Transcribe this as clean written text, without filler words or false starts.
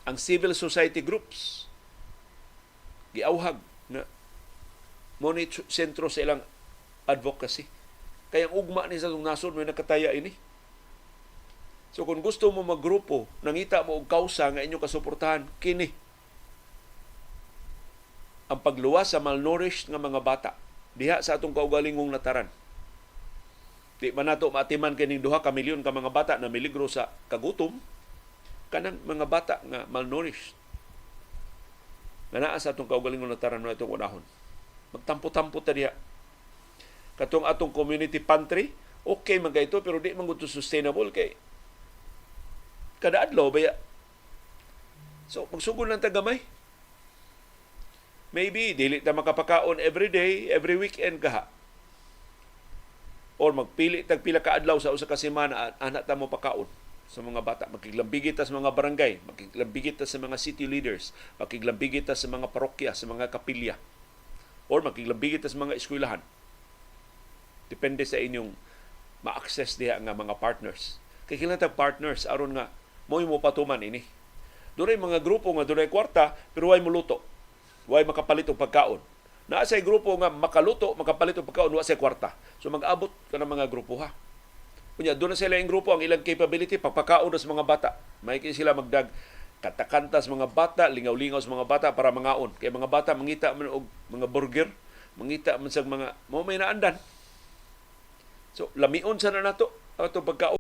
Ang civil society groups giawhag na mo ni sentro sa ilang advocacy. Kaya ang ugma ni sa atong nasod may nakataya ini. So kung gusto mo maggrupo, nangita mo og kausa nga inyo kasuportahan, kini ang pagluwas sa malnourished nga mga bata diha sa atong kaugalingong nataran. Di man nato maatiman kining 2 ka milyon ka mga bata na miligro sa kagutom, kanang mga bata nga malnourished nga naa sa atong kaugalingong nataran na itong unahon. Magtampo-tampo ta diha. Katong atong community pantry, okay man kay ito, pero di man gud sustainable kay kada adlaw baya. So magsugod lang ta gamay. Maybe dili ta makapakaon every day, every weekend kaha. Or magpili tag pila ka adlaw sa usa ka semana ana ta mo pakaon sa mga bata. Makiglambigit ta sa mga barangay, makiglambigit ta sa mga city leaders, makiglambigit ta sa mga parokya, sa mga kapilya, or makiglambigit ta sa mga eskwelahan. Depende sa inyong ma-access diha nga mga partners. Kay kinahanglan tag partners aron nga mo'y mo patuman ini. Dunay mga grupo nga dunay kwarta pero way moluto. Way makapalit og pagkaon. Naa say grupo nga makaluto, makapalit og pagkaon, wa say kwarta. So mag-abot ka ng mga grupo ha. Unya doon na sila yung grupo, ang ilang capability pagpakaon sa mga bata. May sila magdag kanta-kanta sa mga bata, lingaw-lingaw sa mga bata para mangaon. Kay mga bata mangita man og mga burger, mangita man sa mga mo may naandan. So lamion sa na nato ato pagkaon.